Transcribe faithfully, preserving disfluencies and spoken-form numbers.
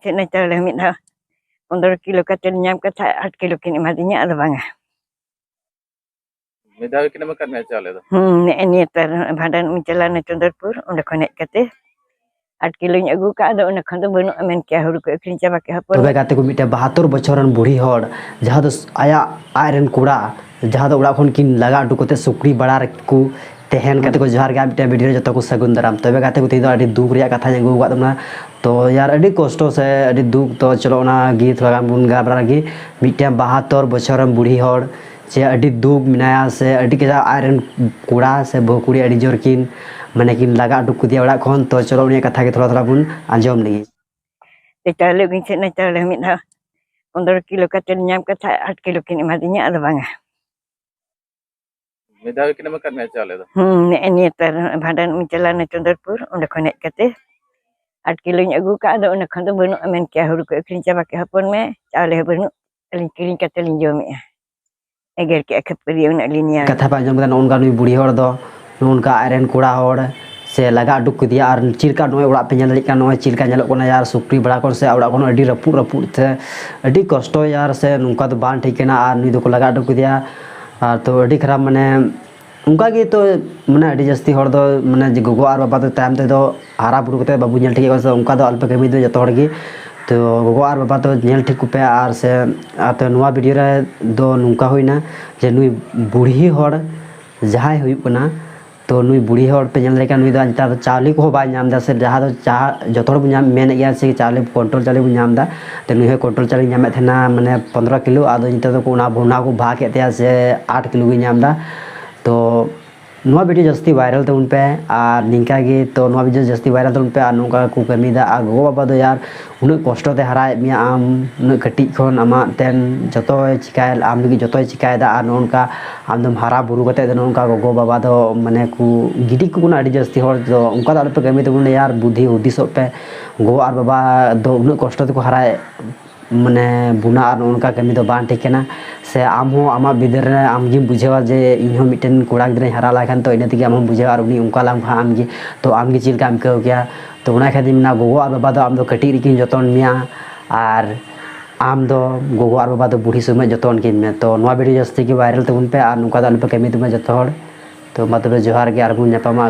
ᱪᱮᱫ ᱱᱮ ᱪᱟᱣᱞᱮ ᱢᱤᱫ ᱫᱷᱟᱣ ᱯᱚᱱᱨᱚ ᱠᱤᱞᱳ ᱠᱟᱛᱮ ᱧᱟᱢ ᱠᱟᱛᱷᱟ, ᱟᱴ ᱠᱤᱞᱳ ᱠᱤᱱ ᱮᱢᱟᱫᱤᱧᱟ, ᱟᱫᱚ ᱵᱟᱝᱟ᱾ ᱢᱤᱫ ᱫᱷᱟᱣ ᱜᱮᱠᱤᱱ ᱮᱢ ᱟᱠᱟᱫ ᱢᱮᱭᱟ ᱪᱟᱣᱞᱮ ᱫᱚ? ᱦᱩᱸ, ᱱᱮᱜᱼᱮ ᱱᱤᱭᱟᱹ ᱛᱟᱨ ᱵᱷᱟᱸᱰᱟᱱ ᱤᱧ ᱪᱟᱞᱟᱣᱱᱟ ᱪᱚᱱᱫᱚᱨᱯᱩᱨ, ᱚᱸᱰᱮ ᱠᱷᱚᱱ ᱦᱮᱡ ᱠᱟᱛᱮ ᱟᱴ ᱠᱤᱞᱳᱧ ᱟᱹᱜᱩ ᱠᱟᱜᱼᱟ, ᱟᱫᱚ ᱚᱱᱟ ᱠᱷᱚᱱ ᱫᱚ ᱵᱟᱹᱱᱩᱜᱼᱟ, ᱢᱮᱱ ᱠᱮᱭᱟ ᱦᱩᱲᱩ ᱠᱚ ᱟᱹᱠᱷᱨᱤᱧ ᱪᱟᱵᱟ ᱠᱮᱜᱼᱟ ᱦᱚᱯᱚᱱ᱾ ᱛᱚᱵᱮ ᱜᱟᱛᱮ ᱠᱚ, ᱢᱤᱫᱴᱮᱱ ᱵᱟᱦᱟᱛᱛᱳᱨ ᱵᱚᱪᱷᱚᱨ ᱨᱮᱱ ᱵᱩᱲᱦᱤ ᱦᱚᱲ, ᱡᱟᱦᱟᱸ ᱫᱚ ᱟᱭᱟᱜ ᱟᱡ ᱨᱮᱱ ᱠᱚᱲᱟ, ᱡᱟᱦᱟᱸ ᱫᱚ ᱚᱲᱟᱜ ᱠᱷᱚᱱ ᱠᱤᱱ ᱞᱟᱜᱟ ᱩᱰᱩᱠ ᱠᱟᱛᱮ ᱥᱩᱠᱨᱤ ᱵᱟᱲᱟ ᱨᱮᱠᱚ ᱛᱟᱦᱮᱱ ᱠᱟᱛᱮ ᱠᱚ ᱡᱚᱦᱟᱨ ᱜᱮ ᱟᱨ ᱢᱤᱫᱴᱮᱱ ᱵᱷᱤᱰᱤᱭᱳ ᱨᱮ ᱡᱚᱛᱚ ᱠᱚ ᱥᱟᱹᱜᱩᱱ ᱫᱟᱨᱟᱢ᱾ ᱛᱚᱵᱮ ᱜᱟᱛᱮ ᱠᱚ, ᱛᱮᱦᱮᱧ ᱫᱚ ᱟᱹᱰᱤ ᱫᱩᱠ ᱨᱮᱭᱟᱜ ᱠᱟᱛᱷᱟᱧ ᱟᱹᱜᱩ ᱟᱠᱟᱫ ᱛᱟᱵᱚᱱᱟ᱾ ᱛᱚ ᱭᱟᱨ, ᱟᱹᱰᱤ ᱠᱚᱥᱴᱚ ᱥᱮ ᱟᱹᱰᱤ ᱫᱩᱠ᱾ ᱛᱚ ᱪᱚᱞᱚ, ᱚᱱᱟ ᱜᱮ ᱛᱷᱚᱲᱟ ᱜᱟᱱ ᱵᱚᱱ ᱜᱟᱞᱢᱟᱨᱟᱣ ᱞᱮᱜᱮ᱾ ᱢᱤᱫᱴᱮᱱ ᱵᱟᱦᱟᱛᱛᱳᱨ ᱵᱚᱪᱷᱚᱨ ᱨᱮᱱ ᱵᱩᱲᱦᱤ ᱦᱚᱲ ᱪᱮ ᱟᱹᱰᱤ ᱫᱩᱠ ᱢᱮᱱᱟᱭᱟ, ᱥᱮ ᱟᱹᱰᱤ ᱠᱟᱡᱟᱠ ᱟᱡ ᱨᱮᱱ ᱠᱚᱲᱟ ᱥᱮ ᱵᱟᱹᱦᱩ ᱠᱩᱲᱤ ᱟᱹᱰᱤ ᱡᱳᱨ ᱠᱤᱱ, ᱢᱟᱱᱮ, ᱠᱤᱱ ᱞᱟᱜᱟ ᱩᱰᱩᱠ ᱠᱮᱫᱮᱭᱟ ᱚᱲᱟᱜ ᱠᱷᱚᱱ᱾ ᱛᱚ ᱪᱚᱞᱚ, ᱩᱱᱤᱭᱟᱜ ᱠᱟᱛᱷᱟ ᱜᱮ ᱛᱷᱚᱲᱟ ᱛᱷᱚᱲᱟ ᱵᱚᱱ ᱟᱸᱡᱚᱢ ᱞᱮᱜᱮ᱾ ᱪᱟᱣᱞᱮ ᱜᱤᱧ ᱪᱮᱫ ᱱᱟ, ᱪᱟᱣᱞᱮ ᱢᱤᱫ ᱫᱷᱟᱣ ᱯᱚᱱᱨᱚ ᱠᱤᱞᱳ ᱠᱟᱛᱮ ᱧᱟᱢ ᱠᱟᱛᱷᱟ, ᱟᱴ ᱠᱤᱞᱳ ᱠᱤᱱ ᱮᱢᱟᱫᱤᱧᱟ, ᱟᱫᱚ ᱵᱟᱝᱟ᱾ ᱢᱤᱫ ᱫᱷᱟᱣ ᱜᱮᱠᱤᱱ ᱮᱢ ᱟᱠᱟᱫ ᱢᱮᱭᱟ ᱪᱟᱣᱞᱮ ᱫᱚ? ᱦᱩᱸ, ᱱᱮᱜᱼᱮ ᱱᱤᱭᱟᱹ ᱛᱟᱨ ᱵᱷᱟᱸᱰᱟᱱ ᱤᱧ ᱪᱟᱞᱟᱣᱱᱟ ᱪᱚᱱᱫᱚᱨᱯᱩᱨ, ᱚᱸᱰᱮ ᱠᱷᱚᱱ ᱦᱮᱡ ᱠᱟᱛᱮ ᱟᱴ ᱠᱤᱞᱳᱧ ᱟᱹᱜᱩ ᱠᱟᱜᱼᱟ, ᱟᱫᱚ ᱚᱱᱟ ᱠᱷᱚᱱ ᱫᱚ ᱵᱟᱹᱱᱩᱜᱼᱟ, ᱢᱮᱱ ᱠᱮᱭᱟ ᱦᱩᱲᱩ ᱠᱚ ᱟᱹᱠᱷᱨᱤᱧ ᱪᱟᱵᱟ ᱠᱮᱜᱼᱟ ᱦᱚᱯᱚᱱ ᱢᱮ, ᱪᱟᱣᱞᱮ ᱦᱚᱸ ᱵᱟᱹᱱᱩᱜ, ᱟᱹᱞᱤᱧ ᱠᱤᱨᱤᱧ ᱠᱟᱛᱮ ᱞᱤᱧ ᱡᱚᱢᱮᱜᱼᱟ᱾ ᱮᱜᱮᱨ ᱠᱮᱜᱼᱟ ᱠᱷᱟᱹᱯᱟᱹᱨᱤ, ᱩᱱᱟᱹᱜ ᱞᱤᱧ ᱧᱮᱞ᱾ ᱠᱟᱛᱷᱟ ᱯᱮ ᱟᱸᱡᱚᱢ ᱠᱮᱫᱟ, ᱱᱚᱜᱼᱚ ᱱᱚᱝᱠᱟ ᱱᱩᱭ ᱵᱩᱲᱦᱤ ᱦᱚᱲ ᱫᱚ, ᱱᱚᱜᱼᱚ ᱱᱚᱝᱠᱟ ᱟᱡ ᱨᱮᱱ ᱠᱚᱲᱟ ᱦᱚᱲ ᱥᱮ ᱞᱟᱜᱟ ᱩᱰᱩᱠ ᱠᱮᱫᱮᱭᱟ᱾ ᱟᱨ ᱪᱮᱫ ᱞᱮᱠᱟ ᱱᱚᱜᱼᱚᱭ ᱚᱲᱟᱜ ᱯᱮ ᱧᱮᱞ ᱫᱟᱲᱮᱭᱟᱜ ᱠᱟᱱᱟ, ᱱᱚᱜᱼᱚᱭ ᱪᱮᱫ ᱞᱮᱠᱟ ᱧᱮᱞᱚᱜ ᱠᱟᱱᱟ ᱭᱟᱨ, ᱥᱩᱠᱨᱤ ᱵᱟᱲᱟ ᱠᱷᱚᱱ ᱥᱮ ᱚᱲᱟᱜ ᱠᱷᱚᱱ ᱟᱹᱰᱤ ᱨᱟᱹᱯᱩᱫ ᱨᱟᱹᱯᱩᱫ ᱛᱮ ᱟᱹᱰᱤ ᱠᱚᱥᱴᱚ ᱭᱟᱨ, ᱥᱮ ᱱᱚᱝᱠᱟ ᱫᱚ ᱵᱟᱝ ᱴᱷᱤᱠ ᱠᱟᱱᱟ᱾ ᱟᱨ ᱱᱩᱭ ᱫᱚᱠᱚ ᱞᱟᱜᱟ ᱩᱰᱩᱠ ᱠᱮᱫᱮᱭᱟ᱾ ᱟᱨ ᱛᱚ ᱟᱹᱰᱤ ᱠᱷᱟᱨᱟᱯ, ᱢᱟᱱᱮ, ᱚᱱᱠᱟ ᱜᱮ ᱛᱚ, ᱢᱟᱱᱮ, ᱟᱹᱰᱤ ᱡᱟᱹᱥᱛᱤ ᱦᱚᱲ ᱫᱚ, ᱢᱟᱱᱮ, ᱡᱮ ᱜᱚᱜᱚ ᱟᱨ ᱵᱟᱵᱟ ᱫᱚ ᱛᱟᱭᱚᱢ ᱛᱮᱫᱚ ᱦᱟᱨᱟ ᱵᱩᱨᱩ ᱠᱟᱛᱮ ᱵᱟᱵᱚ ᱧᱮᱞ ᱴᱷᱤᱠᱮᱫ ᱠᱚᱣᱟ, ᱥᱮ ᱚᱱᱠᱟ ᱫᱚ ᱟᱞᱚᱯᱮ ᱠᱟᱹᱢᱤᱭ ᱫᱚ ᱡᱚᱛᱚ ᱦᱚᱲ ᱜᱮ᱾ ᱛᱚ ᱜᱚᱜᱚ ᱟᱨ ᱵᱟᱵᱟ ᱫᱚ ᱧᱮᱞ ᱴᱷᱤᱠ ᱠᱚᱯᱮ᱾ ᱟᱨ ᱥᱮ, ᱟᱨ ᱛᱚ ᱱᱚᱣᱟ ᱵᱷᱤᱰᱤᱭᱳ ᱨᱮ ᱫᱚ ᱱᱚᱝᱠᱟ ᱦᱩᱭᱱᱟ ᱡᱮ ᱱᱩᱭ ᱵᱩᱲᱦᱤ ᱦᱚᱲ ᱡᱟᱦᱟᱸᱭ ᱦᱩᱭᱩᱜ ᱠᱟᱱᱟ, ᱛᱚ ᱱᱩᱭ ᱵᱩᱲᱦᱤ ᱦᱚᱲ ᱯᱮ ᱧᱮᱞ ᱫᱟᱲᱮ ᱠᱟᱱᱟ, ᱱᱩᱭ ᱫᱚ ᱱᱮᱛᱟᱨ ᱫᱚ ᱪᱟᱣᱞᱮ ᱠᱚᱦᱚᱸ ᱵᱟᱭ ᱧᱟᱢ ᱮᱫᱟ, ᱥᱮ ᱡᱟᱦᱟᱸ ᱫᱚ ᱪᱟ-, ᱡᱚᱛᱚ ᱦᱚᱲ ᱵᱚᱱ ᱧᱟᱢ, ᱢᱮᱱᱮᱫ ᱜᱮᱭᱟ ᱥᱮ ᱠᱚᱱᱴᱨᱳᱞ ᱪᱟᱣᱞᱮ ᱵᱚᱱ ᱧᱟᱢ ᱮᱫᱟ, ᱛᱚ ᱱᱩᱭ ᱦᱚᱸ ᱠᱚᱱᱴᱨᱳᱞ ᱪᱟᱣᱞᱮ ᱧᱟᱢᱮᱫ ᱛᱟᱦᱮᱱᱟ, ᱢᱟᱱᱮ, ᱯᱚᱱᱫᱽᱨᱚ ᱠᱤᱞᱳ, ᱟᱫᱚ ᱱᱮᱛᱟᱨ ᱫᱚ ᱚᱱᱟ ᱵᱷᱩᱱᱟ ᱠᱚ ᱵᱷᱟᱜᱽ ᱮᱫ ᱛᱟᱭᱟ, ᱥᱮ ᱟᱴ ᱠᱤᱞᱳ ᱜᱮ ᱧᱟᱢ ᱮᱫᱟ᱾ ᱛᱚ ᱱᱚᱣᱟ ᱵᱷᱤᱰᱤᱭᱳ ᱡᱟᱹᱥᱛᱤ ᱵᱷᱟᱭᱨᱟᱞ ᱛᱟᱵᱚᱱ ᱯᱮ, ᱟᱨ ᱱᱤᱝᱠᱟ ᱜᱮ, ᱛᱚ ᱱᱚᱣᱟ ᱵᱷᱤᱰᱤᱭᱳ ᱡᱟᱹᱥᱛᱤ ᱵᱷᱟᱭᱨᱟᱞ ᱛᱟᱵᱚᱱ ᱯᱮ, ᱟᱨ ᱱᱚᱝᱠᱟ ᱠᱚ ᱠᱟᱹᱢᱤᱭᱮᱫᱟ᱾ ᱟᱨ ᱜᱚᱜᱚ ᱵᱟᱵᱟ ᱫᱚ ᱭᱟᱨ, ᱩᱱᱟᱹᱜ ᱠᱚᱥᱴᱚ ᱛᱮ ᱦᱟᱨᱟᱭᱮᱫ ᱢᱮᱭᱟ ᱟᱢ, ᱩᱱᱟᱹᱜ ᱠᱟᱹᱴᱤᱡ ᱠᱷᱚᱱ ᱟᱢᱟᱜ ᱛᱮᱱ ᱡᱚᱛᱚᱭ ᱪᱤᱠᱟᱭ, ᱟᱢ ᱞᱟᱹᱜᱤᱫ ᱡᱚᱛᱚᱭ ᱪᱤᱠᱟᱭᱮᱫᱟ, ᱟᱨ ᱱᱚᱜᱼᱚ ᱱᱚᱝᱠᱟ ᱟᱢ ᱫᱚᱢ ᱦᱟᱨᱟ ᱵᱩᱨᱩ ᱠᱟᱛᱮᱫ ᱫᱚ ᱱᱚᱜᱼᱚ ᱱᱚᱝᱠᱟ ᱜᱚᱜᱚ ᱵᱟᱵᱟ ᱫᱚ, ᱢᱟᱱᱮ, ᱠᱚ ᱜᱤᱰᱤ ᱠᱚ ᱠᱟᱱᱟ ᱟᱹᱰᱤ ᱡᱟᱹᱥᱛᱤ ᱦᱚᱲ ᱫᱚ᱾ ᱚᱱᱠᱟ ᱫᱚ ᱟᱞᱚᱯᱮ ᱠᱟᱹᱢᱤ ᱛᱟᱵᱚᱱᱟ ᱭᱟᱨ, ᱵᱩᱫᱷᱤ ᱦᱩᱫᱤᱥᱚᱜ ᱯᱮ᱾ ᱜᱚᱜᱚ ᱟᱨ ᱵᱟᱵᱟ ᱫᱚ ᱩᱱᱟᱹᱜ ᱠᱚᱥᱴᱚ ᱛᱮᱠᱚ ᱦᱟᱨᱟᱭᱮᱫ, ᱢᱟᱱᱮ, ᱵᱚᱱᱟ, ᱟᱨ ᱱᱚᱜᱼᱚ ᱱᱚᱝᱠᱟ ᱠᱟᱹᱢᱤ ᱫᱚ ᱵᱟᱝ ᱴᱷᱤᱠ ᱠᱟᱱᱟ᱾ ᱥᱮ ᱟᱢ ᱦᱚᱸ ᱟᱢᱟᱜ ᱵᱤᱫᱟᱹᱞ ᱨᱮ ᱟᱢ ᱜᱮᱢ ᱵᱩᱡᱷᱟᱹᱣᱟ ᱡᱮ ᱤᱧ ᱦᱚᱸ ᱢᱤᱫᱴᱮᱱ ᱠᱚᱲᱟ ᱜᱤᱫᱽᱨᱟᱹᱧ ᱦᱟᱨᱟ ᱞᱮᱱ ᱠᱷᱟᱱ, ᱛᱚ ᱤᱱᱟᱹ ᱛᱮᱜᱮ ᱟᱢ ᱦᱚᱸᱢ ᱵᱩᱡᱷᱟᱹᱣᱟ, ᱟᱨ ᱩᱱᱤ ᱚᱱᱠᱟ ᱞᱮᱱ ᱠᱷᱟᱱ ᱟᱢ ᱜᱮ, ᱛᱚ ᱟᱢ ᱜᱮ ᱪᱮᱫ ᱞᱮᱠᱟᱢ ᱟᱹᱭᱠᱟᱹᱣ ᱠᱮᱭᱟ? ᱛᱚ ᱚᱱᱟ ᱠᱷᱟᱹᱛᱤᱨ ᱢᱮᱱᱟ, ᱜᱚᱜᱚ ᱟᱨ ᱵᱟᱵᱟ ᱫᱚ ᱟᱢ ᱫᱚ ᱠᱟᱹᱴᱤᱡ ᱨᱮᱠᱤᱱ ᱡᱚᱛᱚᱱ ᱢᱮᱭᱟ, ᱟᱨ ᱟᱢ ᱫᱚ ᱜᱚᱜᱚ ᱟᱨ ᱵᱟᱵᱟ ᱫᱚ ᱵᱩᱲᱦᱤ ᱥᱚᱢᱚᱭ ᱡᱚᱛᱚᱱ ᱠᱤᱱ ᱢᱮ᱾ ᱛᱚ ᱱᱚᱣᱟ video ᱡᱟᱹᱥᱛᱤ ᱜᱮ viral ᱛᱟᱵᱚᱱ ᱯᱮ ᱟᱨ ᱱᱚᱝᱠᱟ ᱫᱚ ᱟᱞᱚᱯᱮ ᱠᱟᱹᱢᱤ ᱛᱟᱵᱚᱱᱟ ᱡᱚᱛᱚ ᱦᱚᱲ᱾ ᱛᱚ ᱢᱟ ᱛᱚᱵᱮ ᱡᱚᱦᱟᱨ ᱜᱮ, ᱟᱨᱵᱚᱱ ᱧᱟᱯᱟᱢᱟ᱾